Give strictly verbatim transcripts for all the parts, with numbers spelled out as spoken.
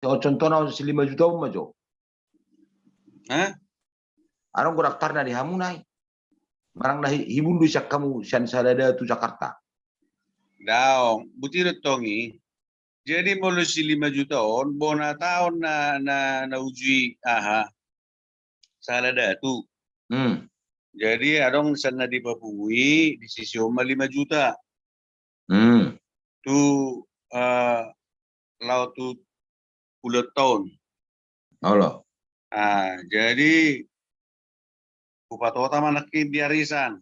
Contohna on si lima juta on ma jo. Hah? Adong do daftarna di hamu nai. Manang na hi-, hibundui sian hamu sian Sahalada tu Jakarta. Daong, buti do tong i. Jadi molo si lima juta on, bona taon na, na, na uju i aha. Sahalada tu. Hmm. Jadi adong sian na dipapungui di sisi on ma lima juta. Hmm. Tu, eh, laho tu ulang taon. Olo. Ah, jadi hupatota ma nangkin di arisan.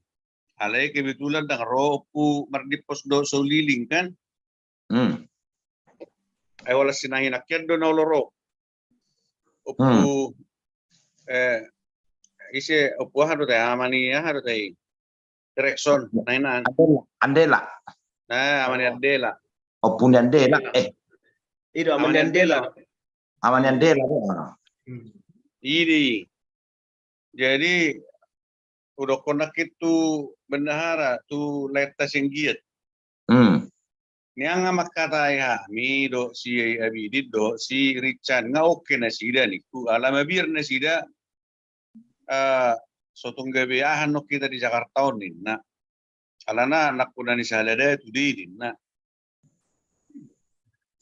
Alai kebetulan ndang ro Ompu Mardimpos dohot Soliling kan. Hmm. Ai holan si na hinangkian do na olo ro. Ompu, hmm, eh, ise, Ompu aha do tai, ama ni aha do tai. Direkson, na hinan. Andela, Andela. Nah, ama ni Andela. Ompu ni Andela, eh. I do, ama ni Andela. Ama ni Andela do. Hmm. I do i. Jadi hudokkon nangkin tu bendahara, tu lae ta Sianggiat. Hmm. Nian nga mangkatai hami dohot si Abidin dohot si Richard, nga oke nasida ningku, ala mabiar nasida, eh, so tung gabe aha annon hita di Jakarta on ninna. Alana anakku na ni Sahalada tu do i ninna.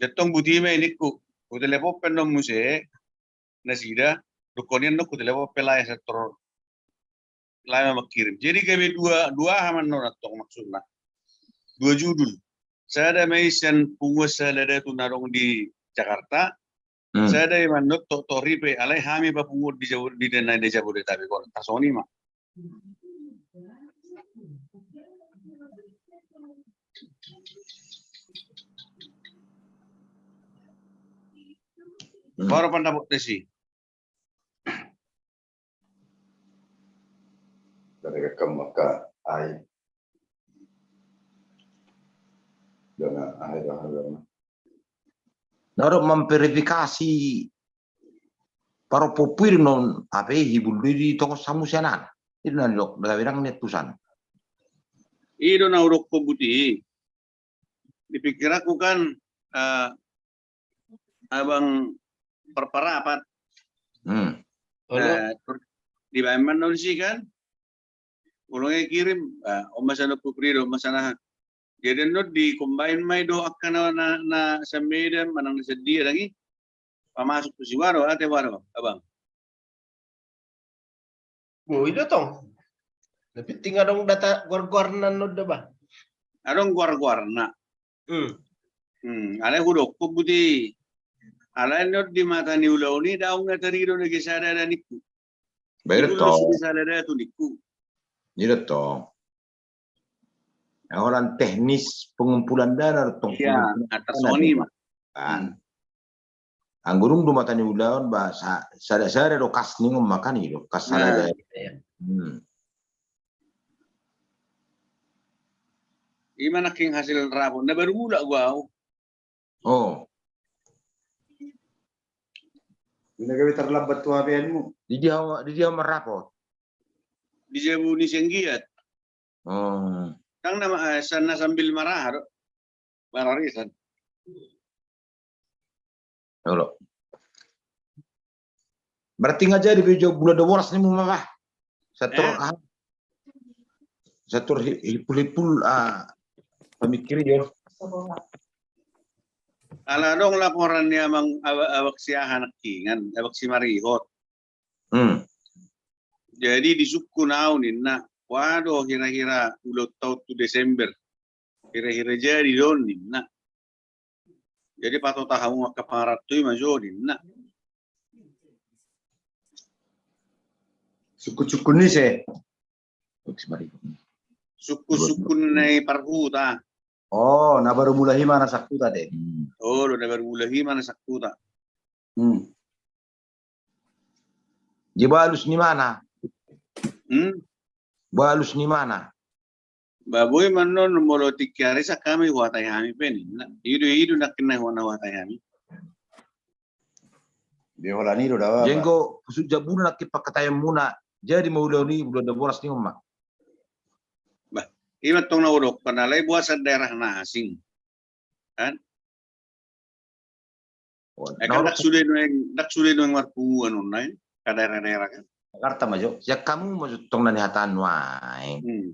Jadi tong buti ma i ningku. Hutelepon pe annon muse nasida, dungkon i annon hutelepon pe lae, sai tor lae ma mangkirim. Jadi gabe dua, dua aha ma annon antong maksudna. Dua judul. Sada ma i sian punguan Sahalada tu na adong di Jakarta. Hmm. Sada i ma annon tohori pe, alai hami papunguon di Jabo-, di dana di Jabodetabek on. Tarsongon i ma. Hmm. Baru pandapot desi. Dari rekam maka ai. Dana ai dah agama. Na ro memverifikasi parompuan pir non, apa, hibundui di tongos hamu sian an. I do na didok, na tabedang ni tusan. I do na hudok buti. Di pikiranku kan, eh, abang parparapat. Hmm. Eh, dibaen ma annon si kan. Ulang i kirim, ah, on ma sian Ompu Prido, on ma sian aha. Jadi annon di combine ma i do angka na, na, na sian Medan, manang na sian dia dang i. Pamasuk tu si waro, ate waro, abang. Boi do tong. Tapi tinggal adong data goar-goarna annon da bah. Adong goar-goarna. Hmm. Hmm, alai hudok buti. Alai annon di mata ni ulaon i daong na tarido na ge sada da ningku. Baik do tong. Sada da tu ningku. Iya do tong. Holan teknis pengumpulan dana do tong. Iya, atas soni ma. Kan. Hmm. Anggo dung do mata ni ulaon ba sa-, sada-sada do kas ningon ma kan i do, kas sada da. Hmm. I ma nangkin hasil rapot, na baru mulak gua au. Oh. Ina gabe terlambat tu H P-mu. Di dia, di dia marapot. Di jabu ni Sianggiat. Oh. Kan nama, eh, sana sambil marahar. Mararisan. Olo. Berarti nga jadi pe jo bulan dua belas ni mu mama. Sator, eh? Sator hi-, hipul-hipul, ah, pamikir yo. Ala adong laporan ni amang aba-, abak si aha nangkingan, abak si Marihot. Hmm. Jadi disungkun au ninna, wado hira-hira ulang taon tu Desember. Hira-hira jadi do ninna. Jadi patota hamu angka pangaranto i ma jo ninna. Sungkun-sungkun ni se. Sungkun-sungkun ni parhuta. Oh, na baru mulai ma na sangkuta de. Hmm. Oh, na baru mulai ma na sangkuta. Hmm. Di balus ni mana? Hmm? Balus ni mana? Ba boi ma annon molo tingki ari sa hami huhatai hami pe ninna. I do, i do nangkin na huhatai hami. Di holan i do da. Jenggo pusuk jabuna nangkin pangkataion muna. Jadi ma ulaon i bulan dua belas ni ma. Bah, i ma tong na hudok kan alai boasa daerah na asing. Kan? Wah, eh, kan na ndang sude nuaeng, ndang sude nuaeng marpunguan on nuaeng, ka daerah-daerah kan. Jakarta ma jo, sian hamu ma jo tong na nihatahon nuaeng. Hmm.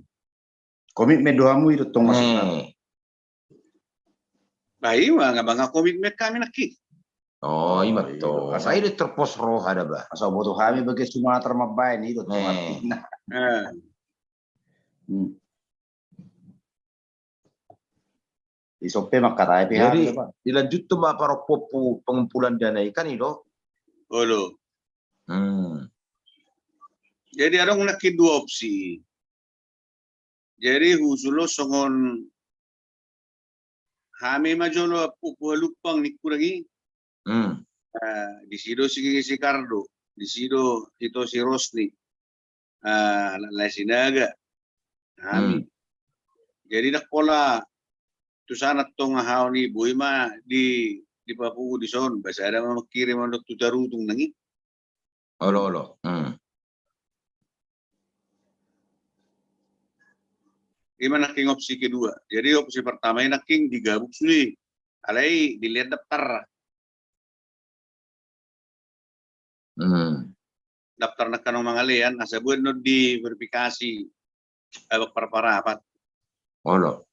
Komitmen do hamu i do tong maksudna. Eh. Bah, i ma nga, ba nga komitmen hami nangkin. Oh, i ma tong. Asa i do terpos roha da ba. Asa boto hami bagian Sumatera mambaen i do tong. Eh. Artina. Eh. Hmm. Isompe mangkatai pe. Jadi, hami, Pak. Dilanjuthon ma parompuompu pengumpulan dana i kan i do. Olo. Hmm. Jadi adong nangkin dua opsi. Jadi huusul songon hami ma jolo Ompu Halumpang ningku dang i. Hmm. Ah, disi do si Gigi Sikardo, disi do ito si Rosni. Ah, Lae Sinaga. Hami. Hmm. Jadi ndang pola tu sana tong ahaon i, boi ma di, dipapungu dison, ba sada ma mangkirim on dohot tu Tarutung nang i. Olo, olo. Hmm. I ma nangkin opsi kedua. Jadi opsi pertama i nangkin digabung sude. Alai dilehon daftar. Hmm. Daftar nangkin on mangalehon, asa boi annon diverifikasi. Abang parparapat. Olo.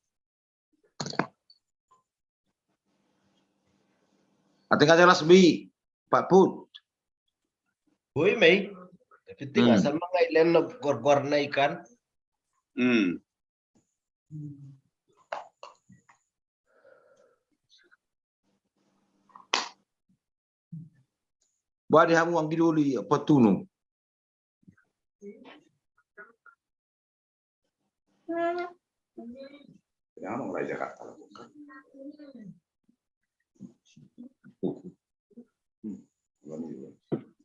Ate nga jelas bi, Pak Put. Boi ma i. Tapi tinggal sama ngai leno gorgor na i kan. Hmm. Ba di hamu anggi doli, apa tunu?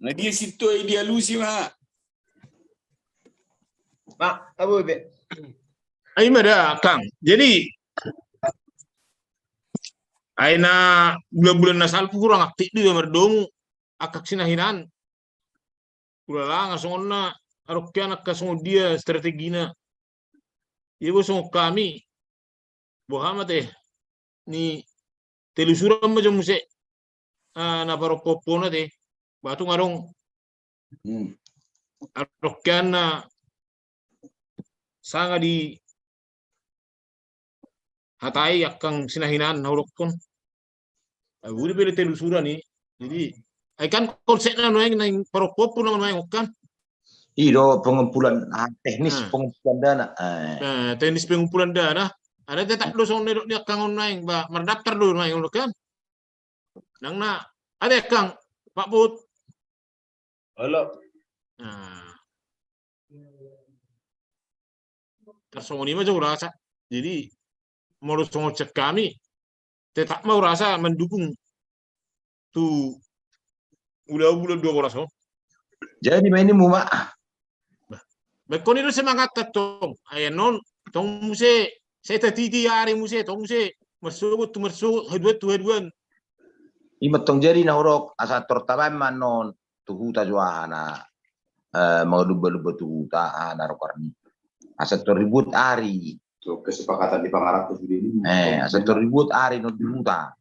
Na dia sintua i dialusi ma. Mak, tabo be. Ai ma da, Kang. Jadi, ai na bulan-bulan na salpu hurang aktif do ia mardomu angka sinahinan. Ulala nga songon na adong hian angka songon dia strategina. Ia bo songon hami, boha ma te, ni telusuran ma jo muse, ah, na parompuompuna te, ba tung adong. Hmm. Adong hian na sanga di hatai angka sinahinan na hudokkon. Ai boi be telusuran i. Jadi, ai kan konsepna nuaeng naeng parompuompu nama nuaeng on kan. I do pengumpulan, ah, teknis pengumpulan dana. Eh. Nah, teknis pengumpulan dana. Ada tetap do songon na didok ni angka on nuaeng, ba mardaftar do nuaeng on kan. Nang na, ada Kang, Pak Put. Olo. Nah. Tarsongon i ma jo hurasa. Jadi, molo songon sian hami, tetap ma hurasa mandukung tu ulaon bulan dua bolas on. Jadi ma ini muma. Bah, ingkon i do semangatta tong. Ai annon, tong muse, sai tatiti ari muse, tong muse, marsogot tu marsogot, haduan tu haduan. I ma tong jadi na hudok, asa tor tabaen ma annon tu huta jo aha na, eh, mangalumba-lumba tu huta, aha na rokarni. Asa tor dibuat ari. So, kesepakatan di pangaranto sude i. Eh, asa tor dibuat ari non di huta.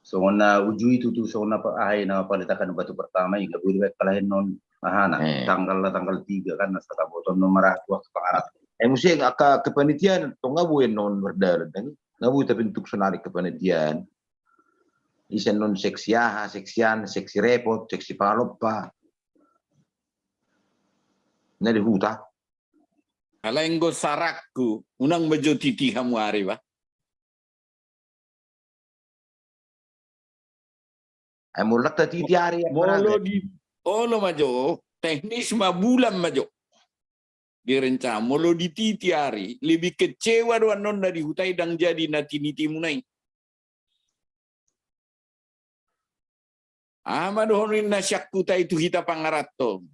Songon na uju i tutu, songon na pa-, aha i na paletakan batu pertama i, nga boi dibaen kalahen non, aha na, eh, tanggal, tanggal tiga kan, na sataboton non maratuak pangaranto. Eh, muse angka kepanitiaan, tong nga boi annon mardalan, kan? Nga boi tabentuk sonari kepanitiaan. Ise annon seksi aha, seksi an, seksi repot, seksi pangalompa. Na di huta. Alai anggo saranku, unang ma jo titi hamu ari, bah. Ai molo titi ari, molo di, olo ma jo, teknis ma bulan ma jo. Di rencana, molo dititi ari, lebih kecewa do annon na di huta i ndang jadi na tinitimuna i. Aha ma dohonon ni na sian huta i tu hita pangaranto.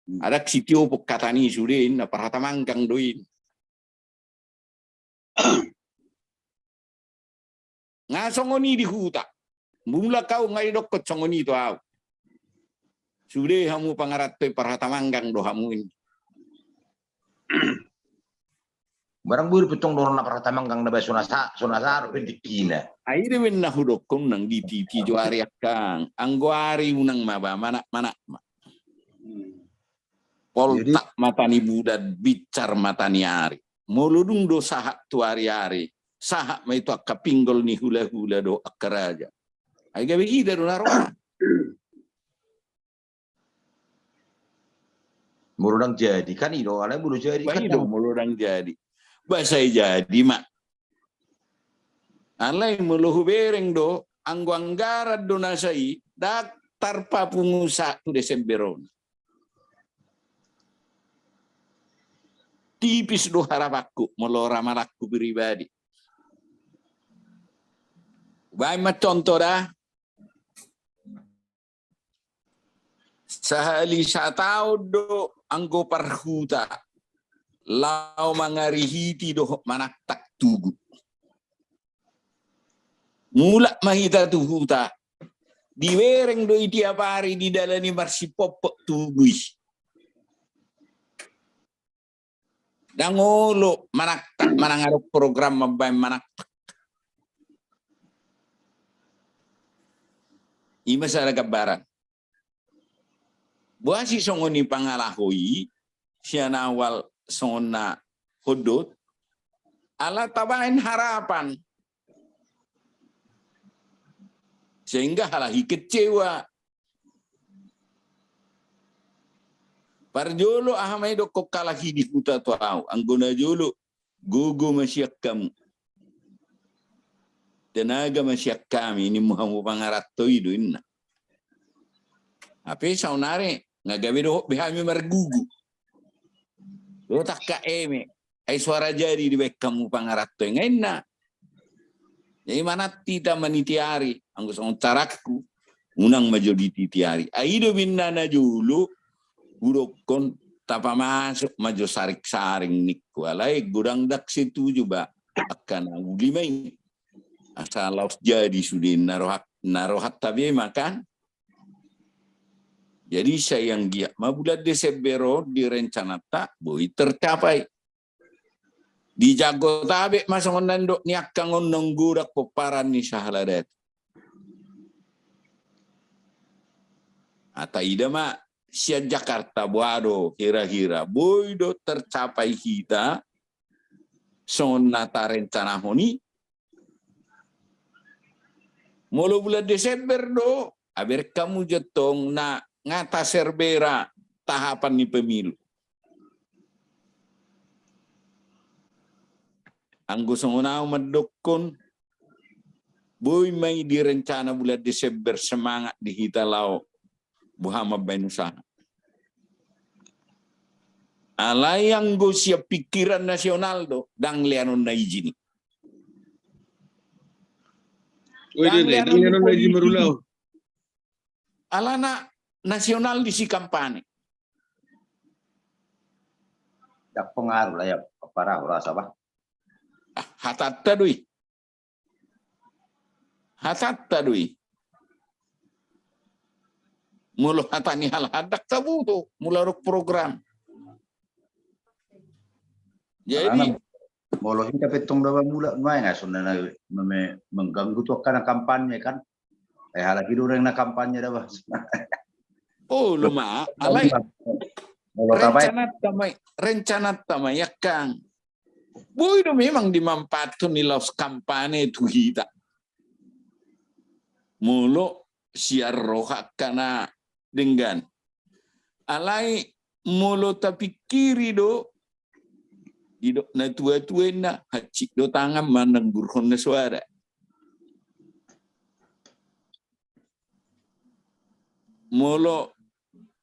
Hmm. Adong sitiopon hata ni sude, na parhata manggang do i. Nga songon i di huta. Mulak au nga didokkon songon i tu au. Sude hamu pangaranto i, parhata manggang do hamu i. Barang boi pe tong dohot na parhata manggang na baen sonasa, sonasa ro pe dikina. Ai de ben na hudokkon nang di titi jo ari angkang. Anggo ari unang ma ba, manak-manak ma. Poltak mata ni bulan, binsar mata ni ari. Molo dung do sahat tu ari-ari, sahat ma i tu angka pinggol ni hula-hula dohot angka raja. Ai gabe hida do na roha. Molo ndang jadi kan i do, alai molo jadi kan i do, molo ndang jadi. Ba sai jadi ma. Alai molo hubereng do, anggo anggaran do na sai, ndang tarpapungu sahat tu Desember on. Tipis do harapanku molo ramalangku pribadi. Baen ma contoh da. Sahali sataon do anggo parhuta laho mangarihiti dohot manaktak tugu. Mulak ma hita tu huta, dibereng do i tiap ari didalani marsipompok tugu i. Ndang olo manaktak manang adong program mambaen manaktak. I ma sada gambaran. Boasa songon i pangalaho i, sian awal songon na hondot, ala tabaen harapan. Sehingga halak i kecewa. Parjolo aha ma i dokkon halak i di huta tu au, anggo na jolo, gogo ma sian hamu, tenaga ma sian hami, ninmu hamu pangaranto i do inna. Hape saonari nga gabe dohot be hami margugu. Dohot angka eme, ai soara jadi dibaen hamu pangaranto i nga inna. Jadi manat hita maniti ari, anggo songon carangku, unang ma jo dititi ari. Ai do be inna na jolo, hudokkon tapamasuk ma jo saring-saring ningku. Alai godang ndang setuju ba, angka na uli ma i. Asa laos jadi sude na roha, na rohanta be ma kan. Jadi sai anggiat ma bulan Desember on di rencananta boi tercapai. Di Jabodetabek ma songon na nidok ni angkang on naung godang pomparan ni sahala datu. Taida ma sian Jakarta, boha do hira-hira boi do tercapai hita songon na tarencanahon i. Molo bulan Desember do, abereng hamu jo tong na nga taserbera tahapan ni pemilu. Anggo songon au mandokkon, boi ma i direncana bulan Desember semangat di hita laho boha mambaen usaha. Alai anggo sian pikiran nasional do, ndang leanon na ijin i. Ndang leanon na ijin marulaon. Alana nasional disi kampanye. Ndang pengaruh lah ya, parah rasa bah. Ah, hatanta do i. Hatanta do i. Molo hata ni halak ndang taboto, molo adong program. Jadi molo hita pe tong daba mulak nuaeng, songon na mengganggu tu angka na kampanye kan. Eh, halak i do na kampanye daba. Oh, luma, alai. Molo tabaen. Rencananta ma i, rencananta ma i angkang. Boi do memang dimanfaathon i laos kampanye tu hita. Molo sian roha angka na denggan. Alai molo tapingkiri do, didok na tua-tua inna, hansit do tangan mananggurhon na so ada. Molo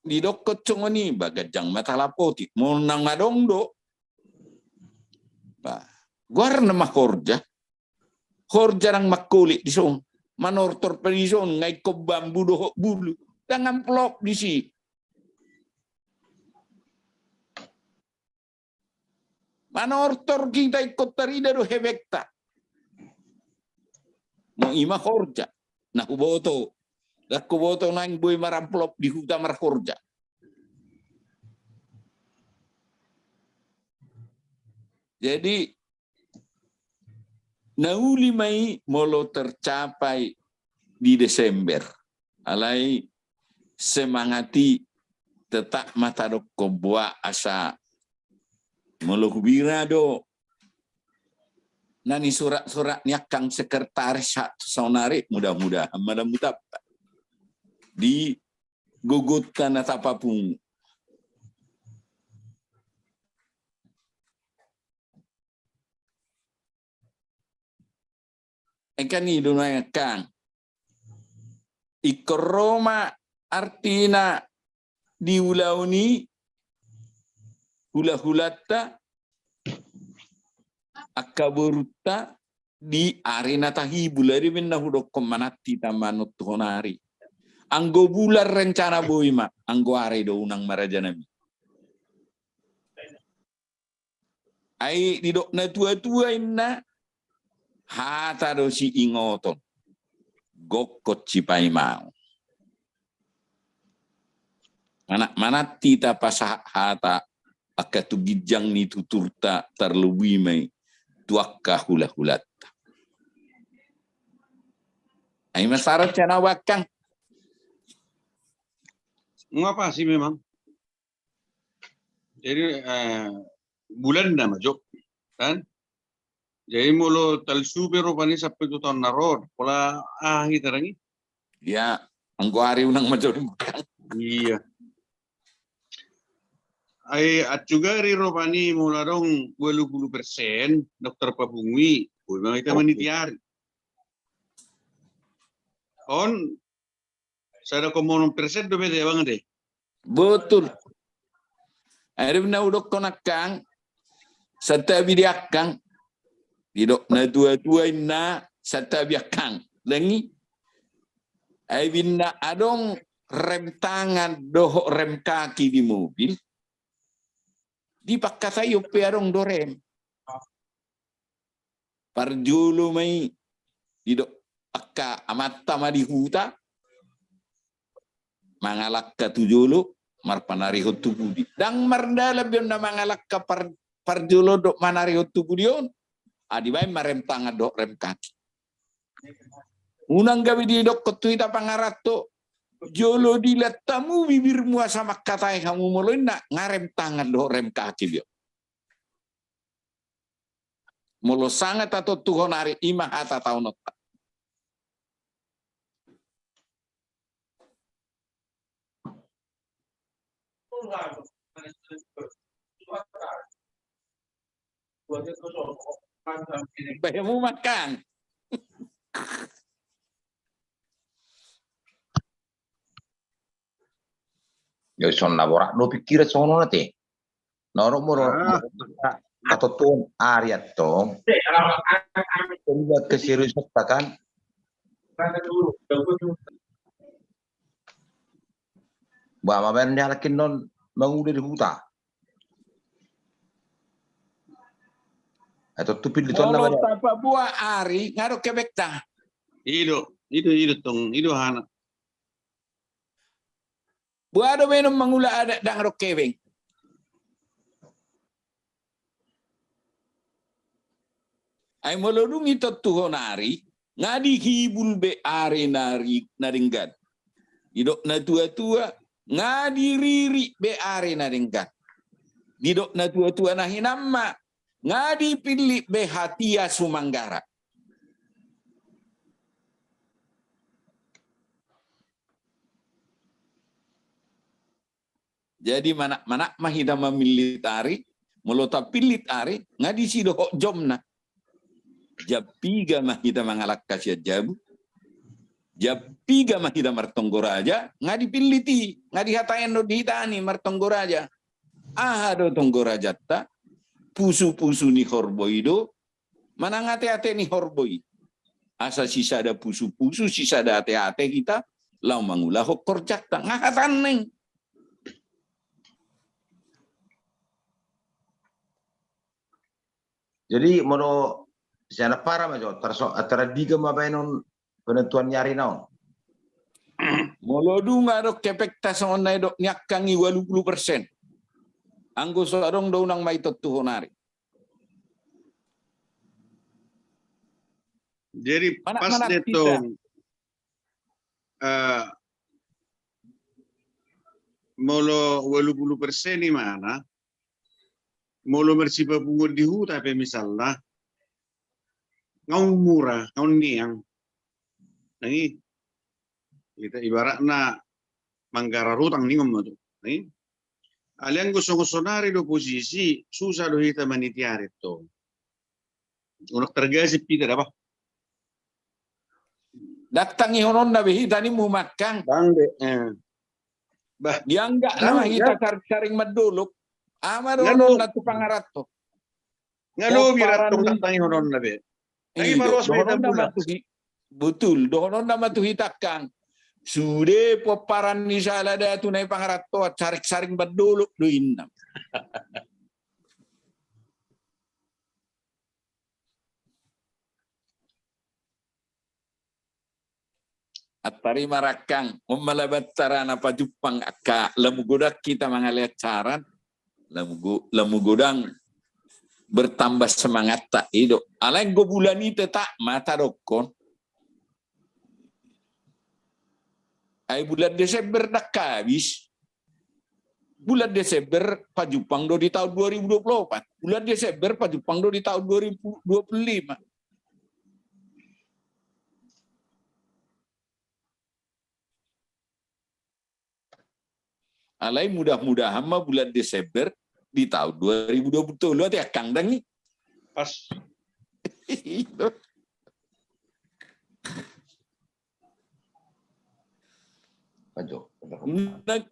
didokkon songon i, ba ganjang ma talapotik. Molo naung adong do, ba goarna ma horja. Horja nang mangkolik dison, manortor pe dison, nga ingkon bambu dohot bulu, ndang amplop disi. Manortor hita ingkon tarida do hebekta. Molo i ma horja na huboto. Ndang huboto naeng boi maramplop di huta marhorja. Jadi na uli ma i molo tercapai di Desember. Alai semangat i tetap ma tadokkon boha asa molo hubira do na nisurat-surat ni angkang sekretaris sa-, saonari, mudah-mudahan ma dang mutamba di gogonta na tapapungu. Engkan i do nuaeng angkang. Ingkon ro ma artina di ulaon i hula-hulanta, angka borunta di ari na tahibul. Ai do umbahen na hudokkon mananti hita manontuhon ari. Anggo bulan rencana boi ma, anggo ari do unang ma rajanami. Ai didok na tua-tua inna, hata do siingoton, gokhon sipaimaon. Mana, mananti hita pasahat hata angka tu ginjang ni tuturta, tarlobi ma i tu angka hula-hulanta. Ai ma sarat sian au angkang. Ngapa sih memang? Jadi, eh, bulan nama jo, kan? Jadi molo talsupe rupani sampe tu taon na ro, pola aha hita dang i? Ya, anggo ari unang ma jo di mukang. Iya. Ai, ancuga ari rupani molo adong ualu pulu persen dokter papungu i, boi ma hita maniti ari. On sada koma onom persen dope te bang de. Betul. Ai do umbahen na hudokkon angkang, santabi di angkang, didok na tua-tua inna santabi angkang. Dang i? Ai umbahen na adong rem tangan dohot rem kaki di mobil, di pangkataion pe adong do rem. Parjolo ma i didok angka amanta ma di huta, mangalangka tu jolo, marpanarihon tu pudi. Dang mardalan be on na mangalangka par-, parjolo dohot manarihon tu pudi on, ah, dibaen ma rem tangan dohot rem kaki. Unang gabe didokkon tu hita pangaranto, jolo dilathamu bibirmu asa mangkatai hamu molo inna, nga rem tangan dohot rem kaki be on. Molo sanga tatontuhon ari, i ma hata taononta. Bayamu makan. Jadi songon na borat do pikiran songon on ate. Na ro molo tatontuhon ari antong. Terlibat keseriusan ta kan. Bah, ma baen ni halak i non mangula di huta. Atau tupin di tona. Molo tapaboa ari, nga adong kebekta. I do, i do, i do tong, i do hana. Boha do baenon mangula adat dang adong kebeng. Ai molo dung i tontuhon ari, nga dihibul be ari na ri-, na denggan. Didok na tua-tua, nga diririk be ari na denggan. Didok na tua-tua na hinan ma, nga dipillit be hatia sumanggara. Jadi manat-manat ma hita mamillit ari, molo tapillit ari, nga disi dohot jomna. Jam piga ma hita mangalangka sian jabu, jam piga ma hita martonggo raja, nga dipillit i, nga dihatai do di hita ni martonggo raja. Aha do tonggo rajanta? Pusu-pusu ni horbo i do, manang ate-ate ni horbo i. Asa sisada pusu-pusu, sisada ate-ate hita, laho mangulahon horjanta. Nga hatana i. Jadi molo sian ampara ma jo, tarso-, antara diga ma baenon penentuan ni ari na on. Molo dung adong kepekta songon na didok ni angkang i ualu pulu persen. Anggo so adong do unang ma i tontuhon ari. Jadi pas dia tong, eh, molo ualu pulu persen imana, molo marsipapunguan di huta pe misalna, nga mura, nga nian. Nai, ita ibaratna manggarar utang ningon ma tu. Nai, alai anggo songon sonari do posisi, susah do hita manitiari tong. Unang targasip hita daba. Datang ihononna be hita ni mumakang. Bang de, eh. Bah. Dianggap nama hita saring mandolok. Ama dohononna tu pangaranto. Nga lobi rattong datang ihononna be. Lagi paros be dohononna ma tu hi-, betul, dohononna ma tu hita kang. Sude pomparan ni sala datu nai pangaranto, saring-saring mandolok do inna. Atari marakang, on ma laban carana pajumpang angka lamu godang hita mangalean saran, lamu go-, lamu godang bertambah semangatta, i do. Alai anggo bulan i tetap ma tadokkon. Ai bulan Desember ndang habis. Bulan Desember pajumpang do di tahun dua ribu dua puluh empat. Bulan Desember pajumpang do di tahun dua ribu dua puluh lima. Alai mudah-mudahan ma bulan Desember di tahun dua ribu dua puluh tolu, ate angkang dang i. Pas. Unang,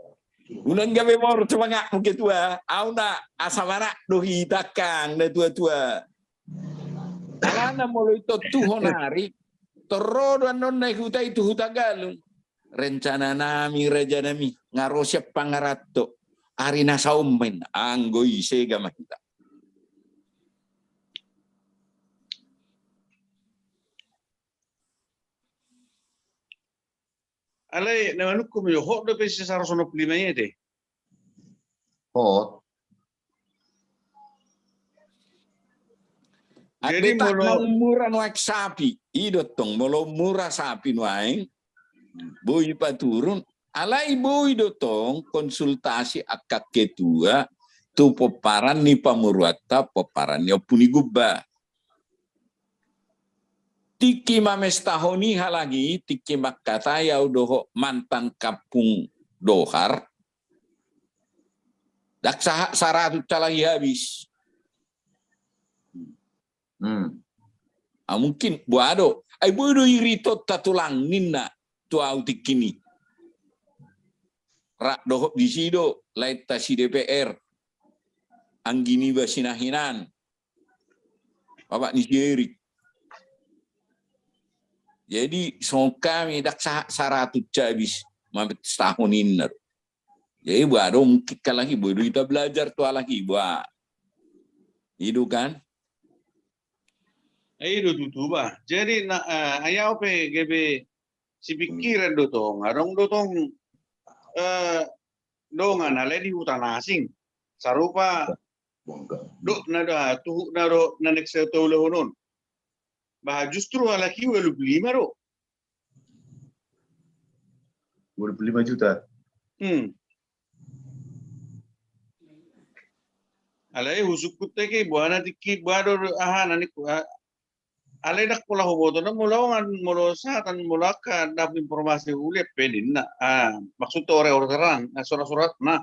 unang gabe mor semangatmu ketua. Au na asa manat do hita kang na tua-tua. Alana molo i tontu honari, torro do annon na i huta i tu Hutagalung. Rencana nami, raja nami, nga ro sian pangaranto. Ari na saomen, anggo i sega ma hita. Alai na manungkun jo, hot dope si saratus onom pulu lima i ate. Hot. Jadi molo mura nuaeng sapi, i do tong, molo mura sapi nuaeng, boi paturun, alai boi do tong konsultasi angka ketua tu pomparan ni pamoruonta, pomparan ni Ompu ni Gumba. Tingki mamestahon i halak i, tingki mangkatai au dohot mantan kampung dohar, ndang sahat saratus halak i habis. Hmm. Ah, mungkin boha do. Ai boi do iritonta tulang ninna tu au tingki i. Rap dohot disi do laenta si D P R. Anggi niba si na hinan. Bapak ni si Erik. Jadi songon hami ndang sahat saratus habis mamestahon ninna do. Jadi boha do mungkin halak i, boi do hita belajar tu halak i, boha. I do kan? I do tutu bah. Jadi na, eh, ai au pe gabe sipikiran do tong, adong do tong, eh, dongan alai di huta na asing. Sarupa do na do, tuhuk na do na naeng sai taulahon on. Bah justru halak i ualu pulu lima do. Ualu pulu lima juta. Hmm. Alai husungkun ate, boha na tingki, boha do aha na ningku, ah, alai ndang pola huboto na molo on, molo sahatan, molo angka dapot informasi uli pe ninna. Ah, maksudta ore-ore terang, ah, surat-surat na.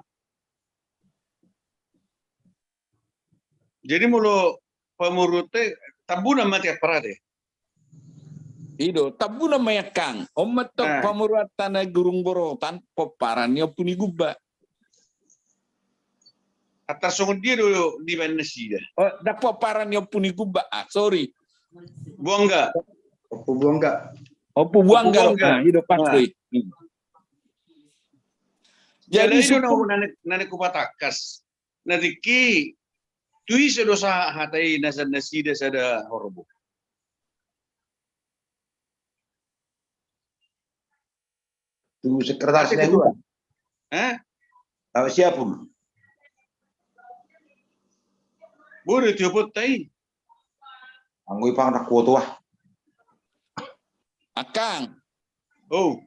Jadi molo pamoruonta i, Tambunan ma ate, Ampara ate. I do, Tambunan ma i angkang. On ma tong pamoruonta na Gurung Borotan, pomparan ni Ompu ni Gumba. Antar songon dia do dibaen nasida? Oh, ndang pomparan ni Ompu ni Gumba. Ah, sorry. Buangga. Ompu Buangga. Ompu Buangga. Ompu Buangga. Ah, i do pas do i. Hmm. Jadi, jadi i do na, na ningku patangkas. Na tingki, tu ise do sahat hata i na sada nasida sada horbo? Tu sekretaris ketua. Hah? Apa siapun? Boi do tiop on tai. Anggo i pang na kuoto ah. Akkang. Oh.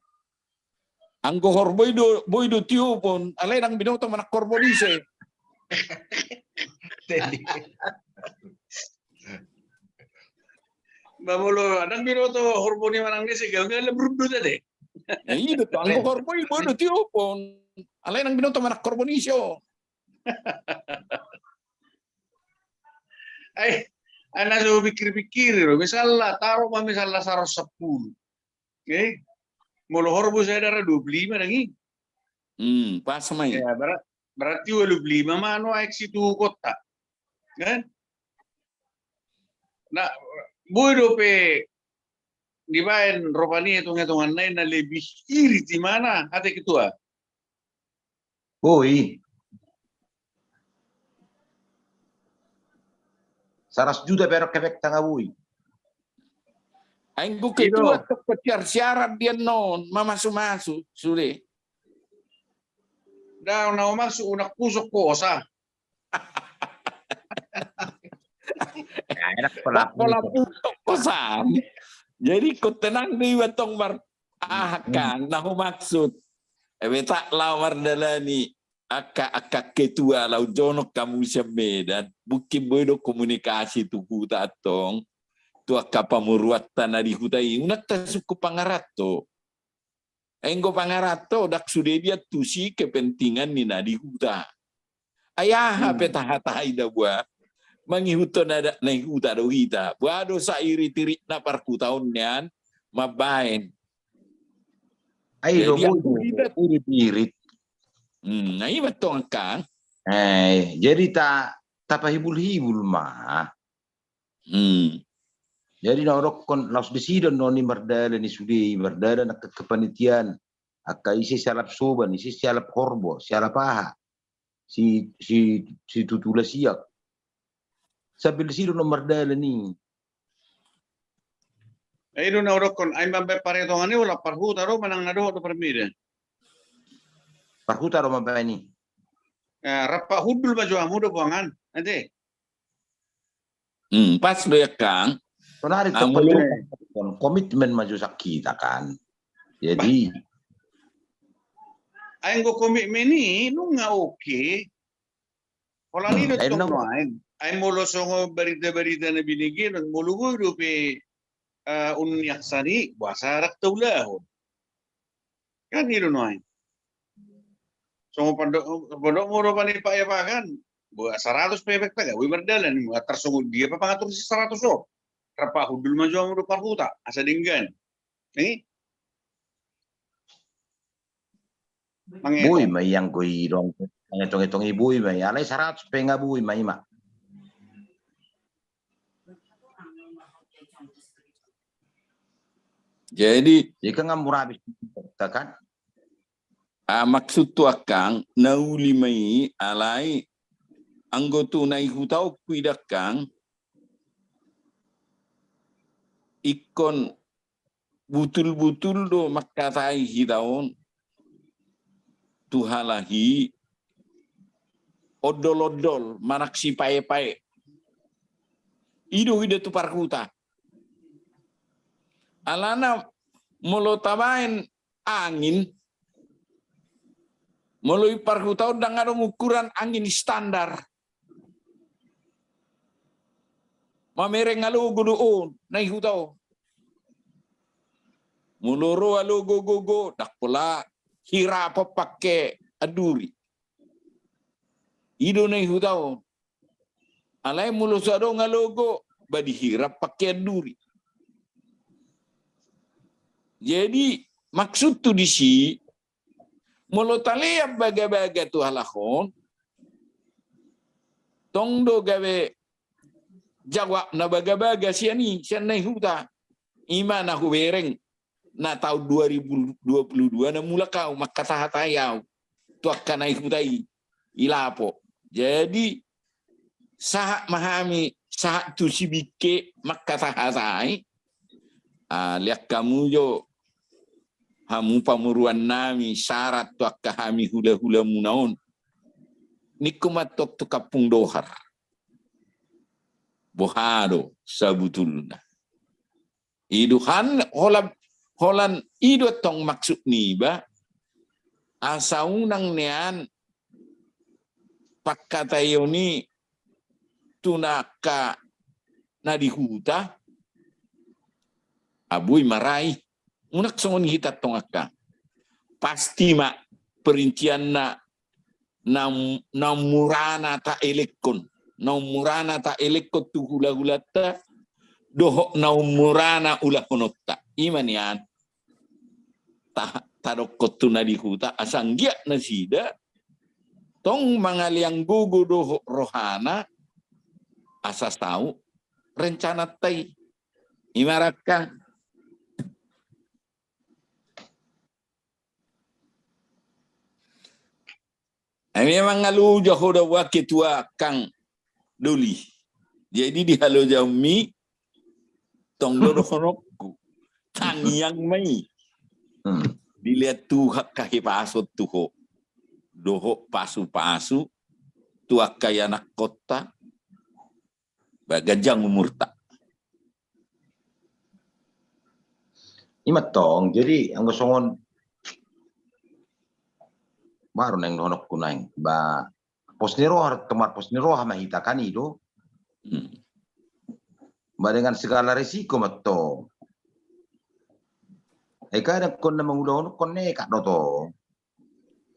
Anggo horbo i do, boi do tiopon, alai ndang binoto manang horbo ni ise. Ba molo ndang binoto horbo ni manang ni ise, gagal brundu tadi. Nah, i do, anggo horbo i boi do tiopon, alai ndang binoto manang horbo ni ise. Ai, ai na so pikir-pikir do, misalna, taruh ma misalna saratus sampulu. Eh, molo horbo sada ra dua puluh lima ndang i. Hmm, pas ma i. Ya, berat, berarti dua puluh lima ma anu aek situhukonta. Kan? Nah, boi dope dibaen rupani hitung-hitungan na i na lebih irit i mana, ate ketua? Boi. Saratus juta pe adong hepeng tanga boi. Anggo ketua tong pe siar-siaran dia non, mamasu-masu, sude. Ndang na maksud unang pusok kosa. Enak pola pusok kosa. Jadi kau tenang deh, iba tong mar Aha kan na humaksud. Ebe tak laho mardalani angka, angka ketua laho jonok hamu sian Medan, mungkin boi do komunikasi tu huta antong, tu angka pamoruonta na di huta i, unang tasungkun pangaranto. Anggo pangaranto ndang sude diantusi kepentingan ni na di huta. Ai aha pe tahatai da boha, mangihuthon adat na di huta do hita. Boha do sairit-iritna parhutaon nian mambaen. Ai do boi do irit-irit. Hmm, na i ma tong angka. Eh, jadi ta, tapahibul-hibul ma. Hmm. Jadi na hudokkon laos disi do on i mardalan i sude i, mardalan angka kepanitiaan, angka ise sialap soban, ise sialap horbo, sialap aha, si, si, situtu lasiak. Sambil disi do on mardalan i. Ai do na hudokkon, ai mambaen parhitongan i ula parhuta do manang na dohot do parmida? Parhuta do mambaen i. Eh, rap hundul ma jo hamu do boangan, ate. Hmm, pas do ya, Kang. Sonari ah, tong mulu. Komitmen ma jo sian hita kan. Jadi. Ai anggo komitmen i nunga oke. Holan i do tong nuaeng. Ai molo songon barita-barita na binege, molo boi dope, eh, unang niaksan i, boasa ndang taulahon. Kan i do nuaeng. Songon pandok, pandok molo pani Pak Epa kan, boha saratus pe hepeng tanga boi mardalan, antar songon dia pe pangatur si saratus on. Rap hundul ma jo hamu do parhuta, asa denggan. Ni? Boi ma i anggo i dong, etong-etong i boi ma i, alai saratus pe nga boi ma i ma. Jadi, jadi kan nga mura habis kan? Ah, maksudhu Kang, na uli ma i alai anggo tu na di huta on hudok Kang, ingkon butul-butul do mangkatai hita on tu halak i ondol-ondol manang sipae-pae. I do hita tu parhuta. Alana molo tabaen angin, molo di parhuta on ndang adong ukuran angin standar. Mamereng alogo do on na di huta on. Molo ro alogo gogo, ndang pola hirap pangke anduri. I do na di huta on. Alai molo so adong alogo, ba dihirap pangke anduri. Jadi maksudhu disi, molo talean bagabaga tu halak on, tong do gabe jawabna bagabaga sian i, sian na di huta. I ma na hubereng na taon dua ribu dua puluh dua na mulak au mangkatahatai au tu angka na di huta i, i Lapo. Jadi sahat ma hami, sahat tu Sibingke mangkatahatai. Ah, lean hamu jo hamu pamoruon nami sarat tu angka hami hula-hula muna on. Ningku ma tong tu Kampung Dohar. Boha do sabutulna? I do han holan Holan i do tong maksud niba, asa unang nian pangkataion i tu angka na di huta, abui marai, unang songon hita tong angka. Pasti ma perincianna na, na murana taelekkon, na murana taelekkon tu hulahulanta, dohot na murana ulahononta. I ma nian ta, tadokkon tu na di huta, asa anggiat nasida tong mangalean gogo dohot rohana, asa saut rencananta i. I ma rakkang. Ai memang haloja ho da, uang ketua kang doli. Jadi di halojaonmi tong do dohononku. Tangiang ma i. Hmm. Dilehon Tuhan hahipason tu ho. Dohot pasupasu tu angka ianakkonta. Ba ganjang umurta. I ma tong, jadi anggo songon baru naeng dohononku naeng. Ba pos ni roha, tomar pos ni roha ma hita kan i do. Hmm. Ba dengan segala resiko ma tong. Eh, kadang kon na mangulahon kon nekat do tong.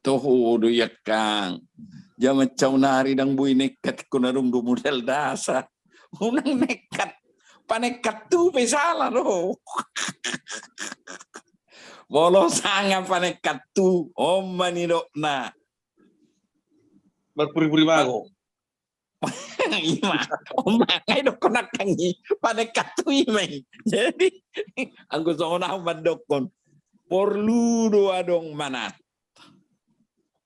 Toho do i angkang. Jaman saonari ndang boi nekat, ingkon adong do modal dasar. Unang nekat. Panekat tu pe sala do. Molo sanga panekat tu, on ma nidokna. Marpuripuri mago. I ma, on ma, ai dokkon angkang i, panekat tu i ma i. Jadi anggo songon ahu mandokkon, porlu do adong manat.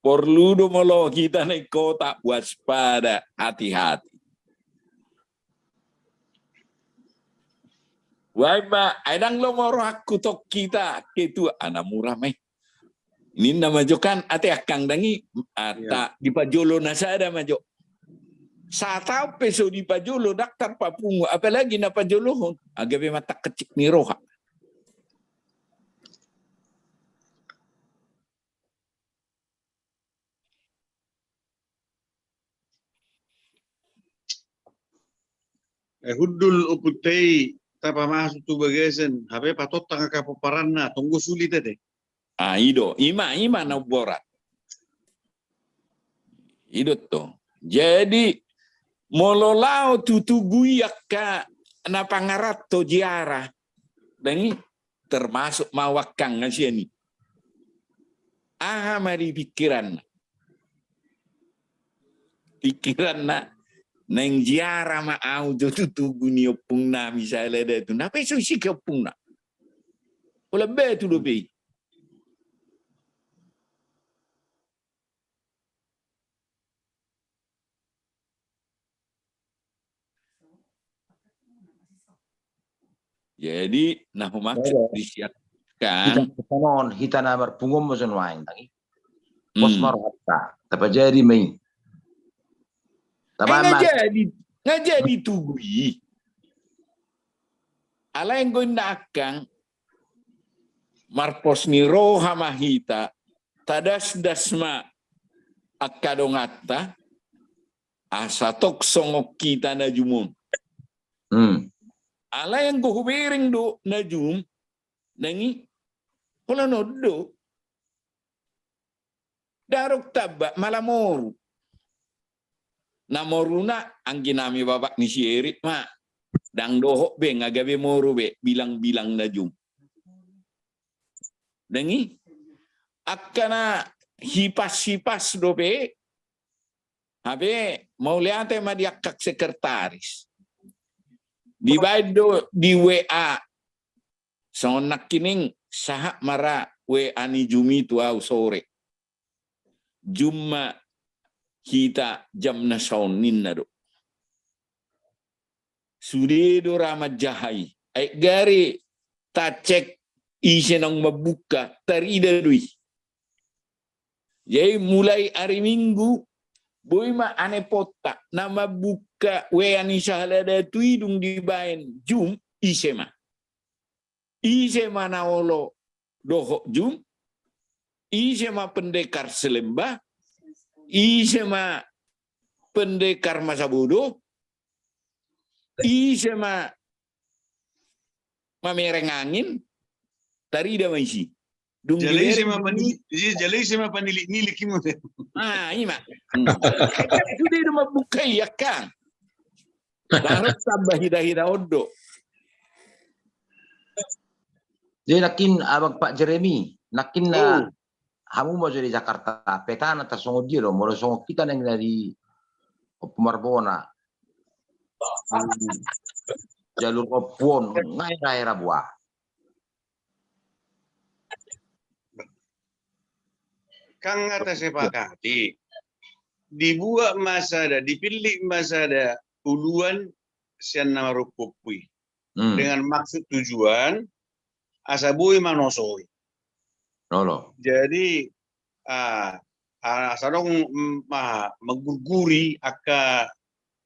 Porlu do molo hita na i kota, waspada, hati-hati. Uai ma, ai ndang lomo rohangku tong hita ketua, ana mura ma i. Ninna ma jo kan, ate angkang, ndang i, ata, iya, dipajolo na sada ma jo. Sataon pe so dipajolo, ndang tarpapungu, apalagi na pajolohon, gabe mantap kecik ni roha. Eh, hundul ompunta i, tapamasu tu bagasan, hape patontang angka pomparanna, tong do sulit ate. Ah, i do, i ma, i ma na umborat. I do tong. Jadi, molo laho tu tugu i angka na pangaranto ziarah. Ndang i, termasuk ma au angkang na sian i. Aha ma di pikiranna? Pikiranna, naeng ziarah ma au jo tu tugu ni ompung nami Sahala Datu. Na pe so isik ompungna. Holan batu dope i. Jadi, na humaksud di si angkang. Hita na marpunguan ma so nuaeng, ndang i. Pos ma rohanta, tapajadi ma i. Nga jadi, nga jadi tugu i. Alai anggo inna angkang, marpos ni roha ma hita, tadasdas ma angka donganta, asa tong songon hita na jumon. Hmm. Alai anggo hubereng do na jum, ndang i, holan on do. Darok tamba, mala moru. Na moruna anggi nami bapak ni si Erik ma. Ndang dohot be, nga gabe moru be, bilang-bilang na jum. Ndang i, angka na hipas-hipas dope, hape mauliate ma di angka sekretaris. Dibaen do di W A. Songon nangkining sahat ma ra W A ni jum i tu au sore. Jum ma hita jam na saon ninna do. Sude do ra manjaha i. Ai gari tacek ise naung mambuka, tarida do i. Jadi mulai ari Minggu, boi ma aneponta na mambuka W A ni Sahala Datu i dung dibaen jum ise ma. Ise ma na olo dohot jum, ise ma pendekar Salemba, ise ma pendekar Masabodo, ise ma mamereng angin, tarida ma isi. Dung jala ise ma pani-, jala ise ma panilik-nilik i muse. Ah, ima. Hmm. Sude do mambuka i, Akkang. Lalu tambah hida-hida ondo. Jadi nangkin abang Pak Jeremy, nangkin na hamu ma jo di Jakarta, petana tarsongon dia do, molo songon hita na di Ompu Marbona. Jalur Ompu on, nga era-era buah. Kan nga tasepakati, dibuat ma sada, dipillit ma sada uluan sian na marompu-ompu i. Hmm. Dengan maksud tujuan, asa boi manosoi. Olo. Jadi, ah, ah, asa adong, mm, ah, manggurguri angka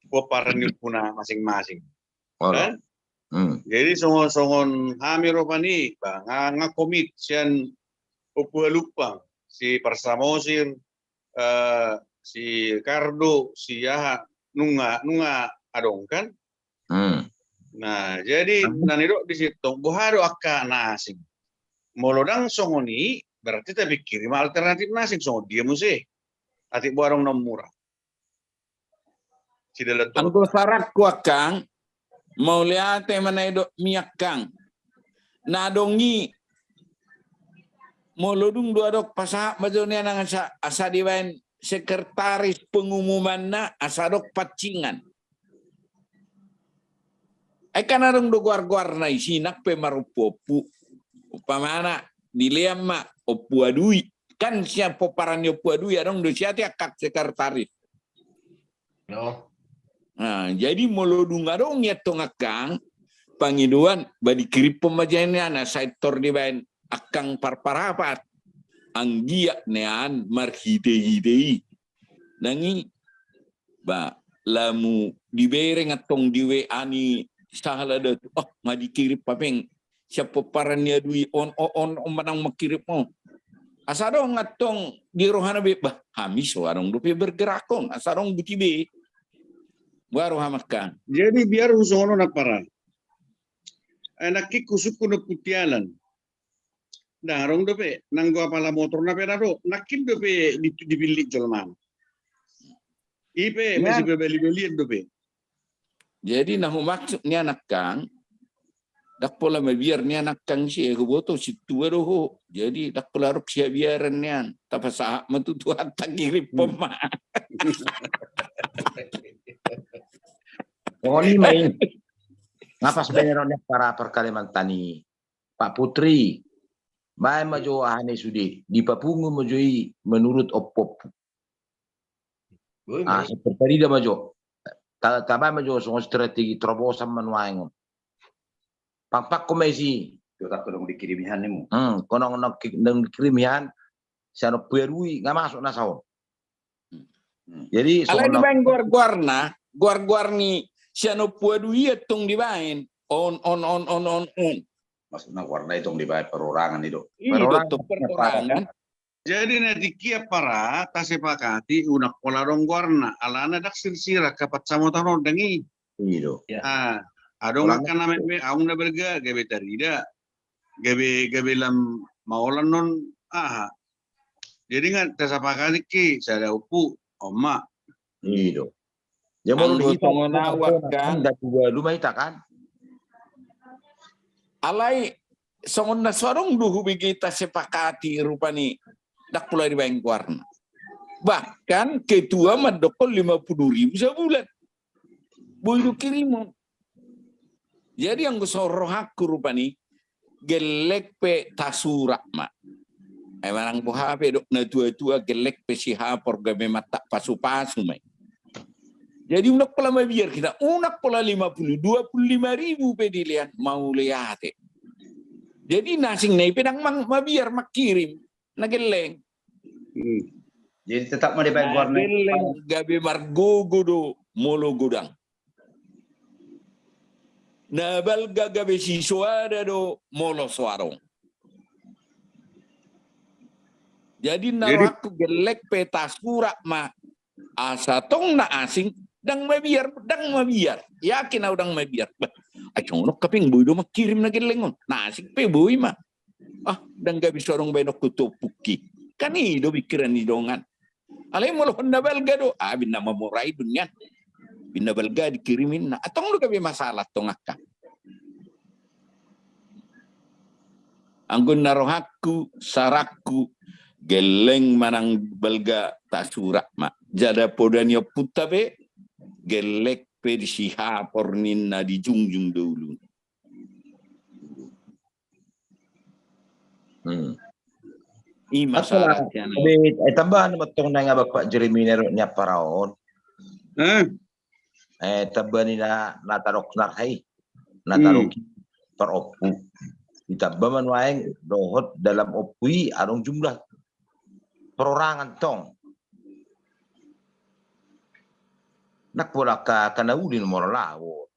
pomparan ni ompuna masing-masing. Olo. Kan? Hmm. Jadi songon, songon hami rupani, bah, nga, nga komit sian Ompu Halumpang, si Parsamosir, eh, si Kardo, si aha, nunga, nunga adong kan? Hmm. Nah, jadi na nidok di situ, boha do angka na asing. Molo ndang songon i, berarti tapingkiri ma alternatif na asing, songon dia muse. Atik boha adong na murah. Sidalan tu. Anggo saranku, Akkang, mauliate ma na nidokmi, Akkang. Na adong i, molo dung do adong, pasahat ma jo nian asa, asa dibaen sekretaris pengumumanna, asa adong pancingan. Ai kan adong do goar-goarna i, si nang pe marompu-ompu. Umpamana dilean ma Ompu Adui. Kan sian pomparan ni Ompu Adui adong do sian i angka sekretaris. Nah, jadi molo dung adong i antong, Akkang, pangidoan, ba dikirimhon ma jo nian, asa pintor dibaen angka parparapat. Anggiat nian marhite-hite i. Nang i, ba, lamu dibereng antong di W A ni sahala datu, oh, nga dikirim hepeng sian pomparan ni Adui on, on, on, on manang mangkirim on. Asa adong antong di rohana be, bah, hami so adong dope bergerak on, asa adong buti be. Boha roham, Akkang? Jadi biar husongon on, Ampara. Eh, nangkin husungkun Ompu Tialan. Ndang adong dope, nanggo apala motorna pe ndang adong, nangkin dope di, dipillit jolma. I pe masipabali-balian dope. Jadi na humaksud nian, Akkang, ndang pola mabiar nian, Akkang, ise huboto, sintua do ho. Jadi ndang pola adong sihabiaran nian. Tapasahat ma tu Tuhanta, kirimhon ma. Songon i ma i. Nga pas baen on, Ampara, par Kalimantan i. Pak Putri, baen ma jo aha na i sude, dipapungu ma jo i menurut ompu-ompu. Ah, seperti tadi ma jo. Ta, tabaen ma jo songon strategi terobosan ma nuaeng on. Pangpangkon ma isi. Jotangkon dong dikirim ihan nimu. Hmm, kono nang, nang dikirim ihan, sian Ompu Adui, nga masuk na saon. Hmm. Jadi alai songon na dibaen goar-goarna, goar-goar ni sian Ompu Adui i antong dibaen. On, on, on, on, on, on. Maksudna goarna i tong dibaen perorangan i do. I do, perorangan. Tong perorangan. Jadi na tingki, Ampara, tasepakati unang pola adong goarna, alana ndang sirsir angka pansamotan on, ndang i. I do. Ah, adong angka na meme, aung na balga, gabe tarida. Gabe, gabe lam maolan on, aha. Jadi nga tasepakati ke sada ompu, on ma. I do. Jadi molo di hita songon na, Ampara, kan, datu ualu ma hita, kan. Alai songon na so adong do hubege tasepakati rupani, ndang pola dibaen goarna. Bahkan ketua mandokkon lima puluh ribu sabulan. Boi do kirimon. Jadi anggo songon rohangku rupani, gelleng pe tasurak ma. Ai manang boha pe didok na tua-tua, gelleng pe sihapor gabe mantak pasu-pasu ma i. Jadi unang pola mabiar hita, unang pola lima puluh, dua puluh lima ribu pe dilean, mauliate. Jadi na asing na i pe ndang mang-, mabiar mangkirim na gelleng. Hmm. Jadi tetap ma dibaen goarna. Na gelleng gabe margogo do molo godang. Na balga gabe sisoada do molo so adong. Jadi na rohangku gelleng pe tasurat ma, asa tong na asing, ndang mabiar, ndang mabiar. Yakin au ndang mabiar. Bah, ai songon on pe boi do mangkirim na gelleng on. Na asing pe boi ma. Ah, ndang gabe so adong baenonku tu ompungki. Kan i do pikiran ni dongan. Alai molo na balga do, ah, boi na mamora i do nian. Boi na balga dikirim inna. Antong do gabe masalah tong angka. Anggo na rohangku, saranku, gelleng manang balga tasurat ma. Jala poda ni ompunta pe, gelleng pe disihapor ninna dijungjung do ulu. Hmm. I ma salah. Tambahan ma tong na nga Bapak Jeremy na dok ni ampara on. Hmm. Eh, tambahan ni na, na tadok na hai. Na tadok i tor ompu. Ditamba ma nuaeng dohot dalam ompu i adong jumlah perorangan tong. Nak pola ka, kana uli nomor lawo.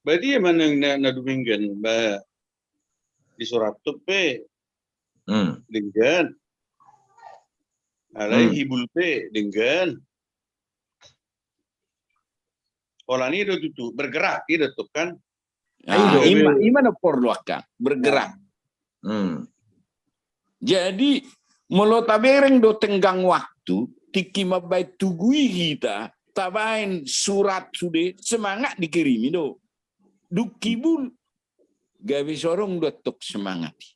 Berarti emang na, na, na dumenggan, ba, di Soeharto pe denggan. Alai Hibul pe denggan. Holan i do tutu, bergerak, i do tu kan. Ah, ima, ima na porlu angka, bergerak. Hmm. Jadi, molo tabereng do tenggang waktu, tingki mambaen tugu i hita, tabaen surat sude, semangat dikirimi do. Dung Hibul, gabe so adong do antong semangat i.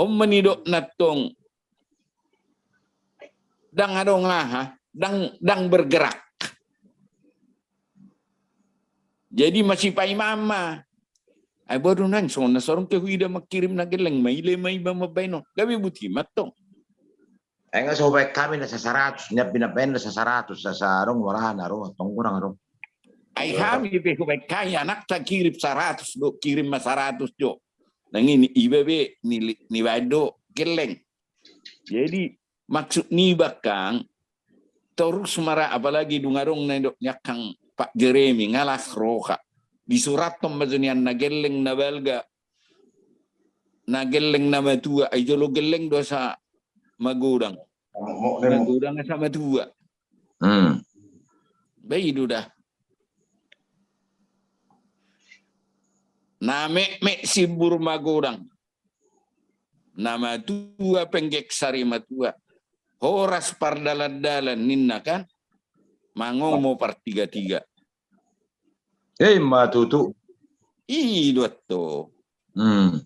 On ma nidok na tong, ndang adong aha, ndang, ndang bergerak. Jadi masih paima ma. Ai bodo nang songon na so adong ke huida mangkirim na gelleng ma, ile ma iba mambaen on. Gabe buti ma tong. Ai nga so baen hami na sasaratus, nian pinambaen na sasaratus, sasa adong marahan adong, tong godang adong. Ai hami pe hubaen hami anak takirim saratus do, kirim ma saratus jo. Nang ini iba be ni, ni baen do gelleng. Jadi maksud niba kan, torus mara, apalagi dung adong na nidok ni angkang Pak Jeremy, nga las roha. Disurathon ma jo nian na gelleng na balga, na gelleng na matua, ai jolo gelleng do asa magodang. Magodang asa matua. Hmm. Ba i do da. Na metmet simbur magodang. Na matua penggeng sari matua. Horas pardalandalan ninna kan. Mangomo partigatiga. Eh, ima tutu. I do antong. Hmm.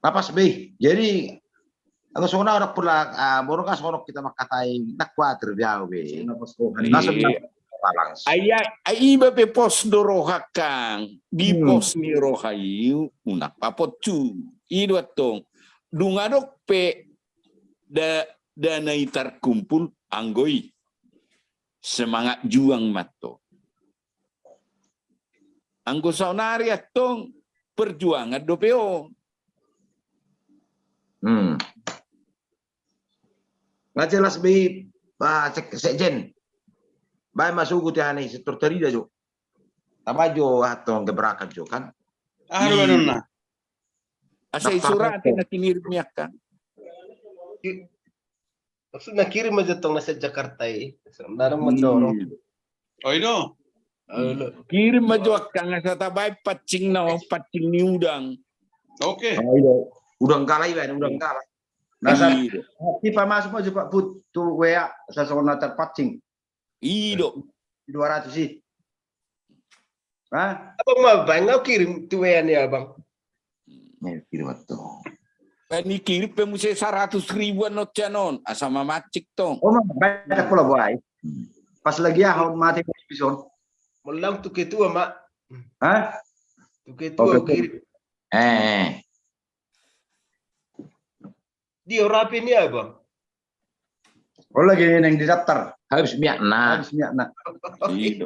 Na pas be. Jadi, anggo songon na orang pula, ah, boru kan songon hita mangkatai, ndang kuatir be au be. Songon na pas roha ni. Langsung. Iya. Ai, ai iba pe pos do roha kan. Di pos ni roha i unang papocu. I do antong. Dung adong pe da, dana i tarkumpul, anggo i semangat juang ma antong. Anggo saonari antong perjuangan dope on. Hmm. Nga jelas be, ah, sek-, sekjen. Baen ma sogot i hane, sektor tarida jo. Tabaen jo antong gebrakan jo kan. Aha do anonna? Asa i surat na kingirim ni angka. Maksudna kirim ma jo tong na sian Jakarta i. Sebenarna mandorong. Oh, i do. Kirim ma jo angka nga asa tabaen pancing na, pancing ni udang. Oke. Oh, i do. Udang gala i baen, udang gala. Na sa, i do. Tapi pamasuk ma jo Pak Put tu W A, asa songon na tarpancing. I do. Dua ratus i. Hah? Abang ma baen, nga kirim tu W A ni abang. Ni kirim antong. Baen ni kirim pe muse saratus ribuan on sian on, asa mamancing tong. Oh, ma baen pola buai. Pas lagi aha on mate bisa on. Molo tu ketua ma. Hah? Tu ketua kirim. Eh. Dia rapi ni abang. Oh, lagi neng di daftar. Habis miakna. Habis miakna. I do.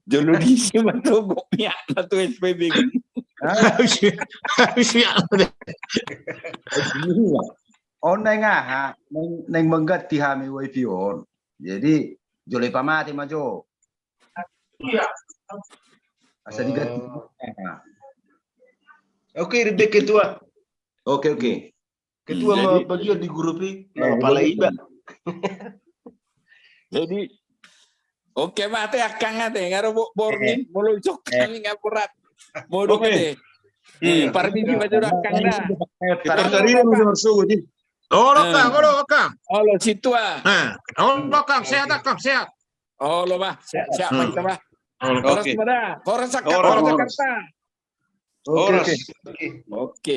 Jolo diisi ma togok miakna tu S P B. Hah? Habis miakna. Habis miakna. Habis miakna. on naeng aha, naeng, naeng mangganti hami wifi on. Jadi jolo ipamate ma jo. Asa diganti. Oke, ribet ketua. Oke, oke. Ketua ma bagian di grup i, pala iba. Jadi oke, mate angkang ate, nga ro borngin, molo icok hami nga borat. Modom ate. Parmisi ma jo angkang da. Kita tadi udah subuh ji. Olo angkang, olo angkang. Olo sintua. Olo angkang, sehat angkang, sehat. Olo bah, sehat, sehat bah. Horas ma da, horas angkang, horas Jakarta. Oke.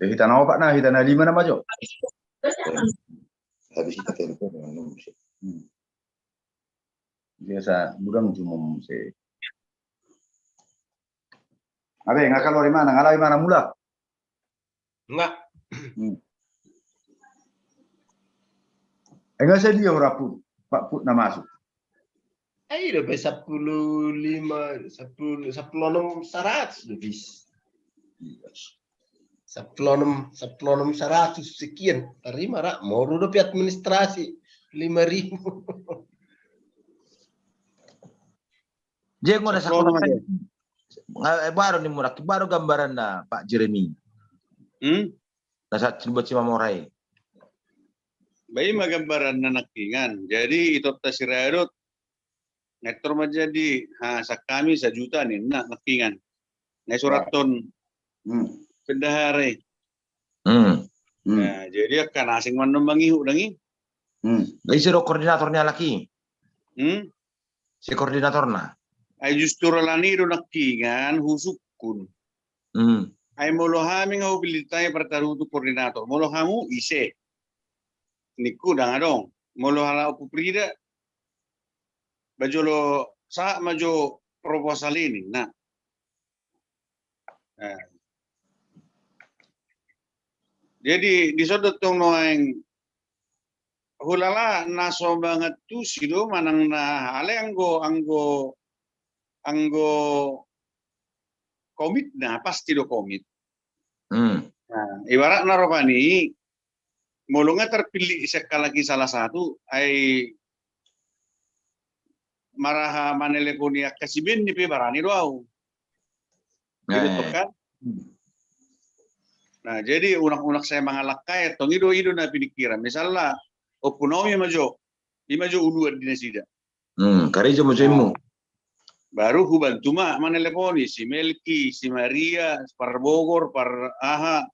Hita na opat na, hita na lima na ma jo. Habis hita telepon dengan nomor sih. Biasa budang cuma se. Abe, nga kaluar imana, nga laho imana mulak. Nga. Enggak sadia ora put, pak put na masuk. Ai dope sappulu lima, sappulu, sappulu onom saratus do bis. Sappulu onom, sappulu onom saratus sekian. Tarima ra, moru dope administrasi lima ribu. Jeng ngona sakola kan. Baru ni mulak, baru gambaran na Pak Jeremy. Hmm? Na saat coba cima morai. Baima gambaran na nangkingan. Jadi itotta si Radot. Ngettor ma jadi, ha, sakami sajuta ninna nangkingan. Nai suraton. Hmm. Bendahari. Hmm. Nah, jadi akan asing mandom mangihu dangi. Hmm. Ise do koordinator ni alaki. Hmm. Si koordinatorna. Ai justru alani do nangkingan husukkun. Hmm. Ai molo hami nga hupillit ai partarutu koordinator. Molo hamu ise. Ningku dang adong. Molo hala Ompu Prida. Bajolo sahat ma jo proposal ini. Nah. Nah. Jadi dison do tong nuaeng hulala na so mangantusi do manang na ale anggo, anggo, anggo komit na pasti do komit. Hmm. Nah, ibaratna rupani molo nga terpilih sian halak i salah satu ai maraha maneleponi angka si Benny pe barani do au. Gitu kan? Nah, jadi unak-unak sai mangalangkai tong i do, i do na pinikkiran. Misalna Ompu Naomi ma jo, i ma jo uluan di nasida. Hmm, karejo ma jo immu. Baru hubantu ma maneleponi si Melki, si Maria, par Bogor, par aha.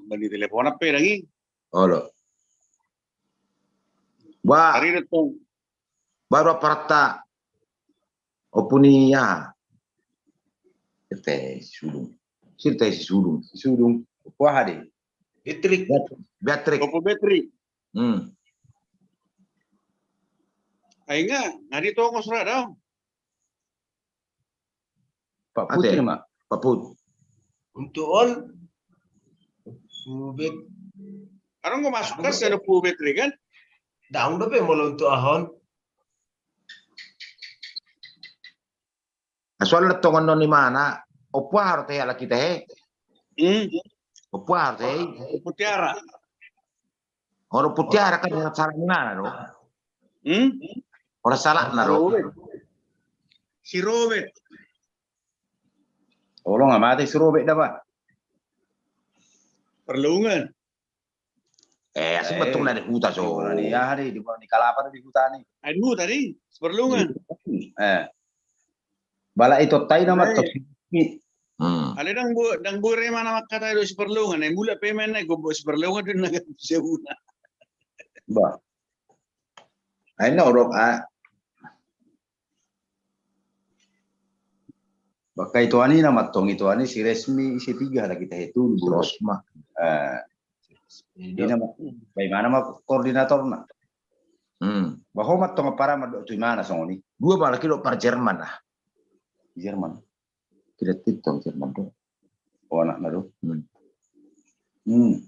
Bani teleponan pe dangi. Olo. Wah. Baru aparatta. Ompu ni aha. Sirte si Sudung. Sirte si Sudung. Si Sudung. Ompu aha de. Betrik. Betrik. Ompu Betrik. Hmm. Ai nga, nga ditongos ra dong. Pak Putri ma. Pak Put. Untuk on. Pubet. Adong do masuk kan sada Pubet ri kan? Dang dope molo untuk ahon. Soal tongon non imana, Ompu aha ro tehe ala kita he. Hmm. Ompu aha ro tehe. Ompu Tiara. Olo Ompu Tiara kan ora salah ni mana do. Hmm? Ora salah na do. Si Robert. Olo nga mate si Robert da ba. Perlungan. Eh, asing betul na di huta so. Di bola ni aha di, di bola ni kalapa di huta ni. Ai di huta di, si Perlungan. Eh. Bala ito tai nama tok. Hmm. Ale dang bo, dang bo re mana maka tai do si Perlungan. Ai mulak pe main na gombo si Perlungan do na seuna. Ba. Ai na orok a. Bakka itoan i nama tong itoan i si Resmi, si Tiga lagi tahe tu. Si Rosma. Eh. Ina ma, baimana ma koordinatorna. Hmm. Baho ma tong para ma do tu imana songon i. Dua ma lagi do par Jerman ah. Jerman. Tidak titong Jerman do. Oh anakna do. Hmm. Hmm.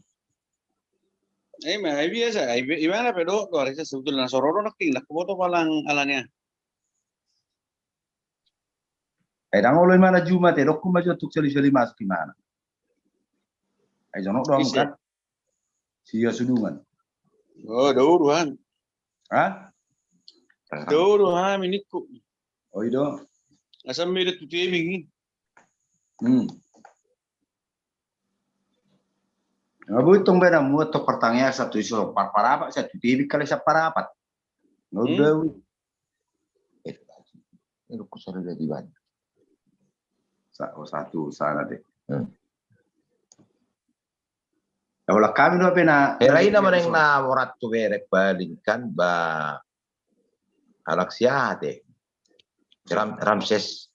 Eh, ma, eh, biasa, eh, imana pe do, do arisa sebetulna sorodo nakking, nak boto palang alania. Eh, dang olo imana Jumat, eh, dokkon ma jo tuk sali-sali masuk imana. Eh, jonok doang kan. Sia Sudungan. Oh, dauru han. Hah? Dauru han minikku. Oh, ido. Asam meda tu tebing. Hmm. Nga boi tong beda muat tong pertanyaan satu iso par parapat, satu tebing kali sa parapat. Nga udah. Eh, ini ku sada dari bani. Sa-, oh, satu sana deh. Hmm. Ya, holan hami do pe na. Era ina maneng na morat tu berek paling kan ba halak siate. Ram-, Ramses.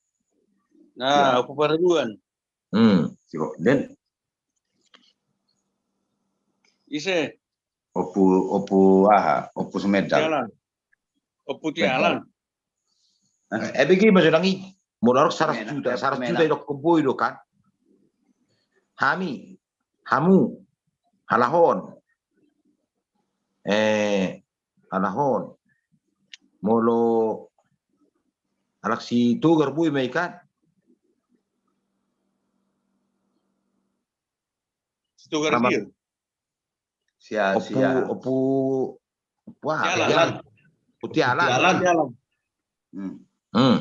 Nah, aku paraduan. Hmm. Siko, den. Ise. Ompu, ompu aha, ompu Sumedal. Tialan. Ompu Tialan. Eh, begi maksud nangi. Molo saratus juta, saratus juta idok keboi do kan. Hami, hamu, halak on. Eh, halak on. Molo halak si Togar boi ma i kan. Si Togar dia. Sia, sia. Ompu, ompu, ompu Tialan. Ompu Tialan. Tialan. Hmm. Hmm.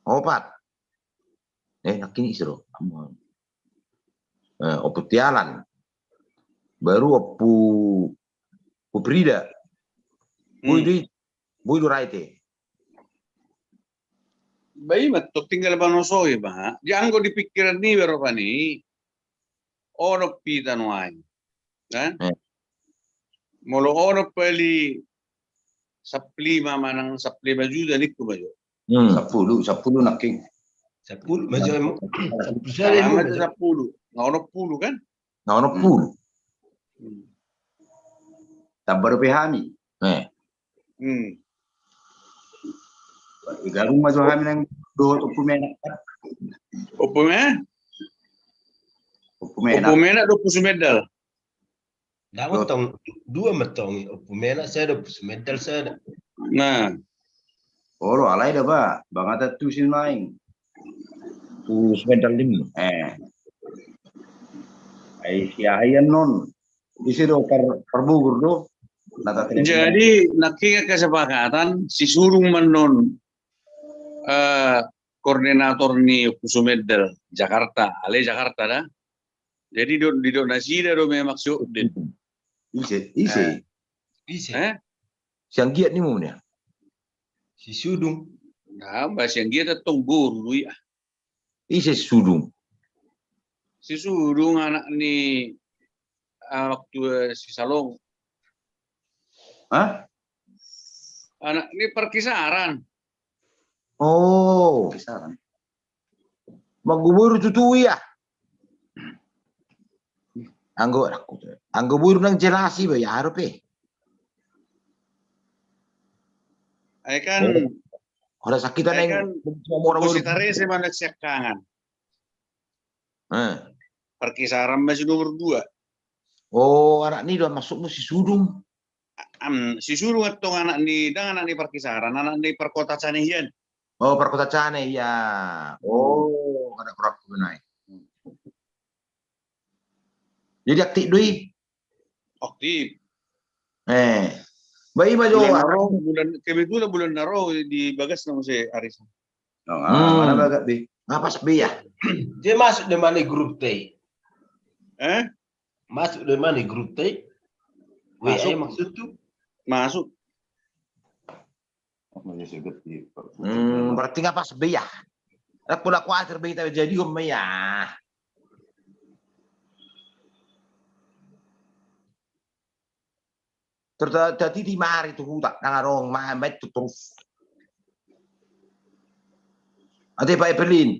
Opat. Eh, nakini isro. Eh, ompu Tialan. Baru ompu, ompu Prida. Hmm. Boi do i, boi do ra i te. Ba i ma tong tinggal manoso i ba. Dia anggo di pikiran ni baru pani. Ono pita nuai. Kan? Eh. Molo ono pali saplima manang saplima juta nikku ma jo. Hmm. Sapulu, sapulu nakking. Sapulu ma jo. Sapulu sada ma jo sapulu. Nga ono pulu kan? Nga ono pulu. Hmm. Tambah dope hami. Eh. Hmm. Gabung ma jo hami nang dohot Ompu Menak. Ompu Menak? Ompu Menak. Ompu Menak do Ompu Sumedal. Dua ma tong, dua ma tong i, Ompu Menak sada, Ompu Sumedal sada. Nah. Olo, alai da ba, bangata tu si naing. Tu Sumedal lim. Eh. Ai sia hai annon. Ise do par-, parbogur do. Jadi nakkinga kesepakatan si Sudung mannon, eh, koordinator ni Ompu Sumedal Jakarta, ale Jakarta da. Jadi do, didok nasida do memang si Odin. Ise, ise. Eh. Ise. Eh? Si anggiat ni muna. Si Sudung. Nah, ba si anggiat tong boru do i ah. Ise si Sudung? Si Sudung anak ni, ah, waktu, eh, si Salong. Hah? Anak ni Parkisaran. Oh. Parkisaran. Mangguboru tutu ia. Anggo, anggo boru nang jelas i ba ia harupe. Ai kan. Holan sakit ai nang kan, mora boru. Sitarese ma na siangkangan. Eh. Parkisaran ma si nomor dua. Oh, anak ni do maksudmu si Sudung. Am, si Sudung antong anak ni, dang anak ni Parkisaran, anak ni Parkota Cane hian. Oh, Parkota Cane ia. Oh, anak Parkota Cane. Jadi aktif do i. Aktif. Eh. Ba i ma jo. Bulan na ro, bulan, kebetulan bulan na ro di bagas na muse arisan. Oh, mana bagas be? Nga pas be ia. Dia masuk di mana grup te? Eh? Masuk di mana grup te? Masuk. Maksud tu? Masuk. Hmm, berarti nga pas be ia. Aku lah kuatir be ia, jadi om ia. Terjadi di mari tu huta, nang adong ma-, main tu terus. Ate Pak Evelyn,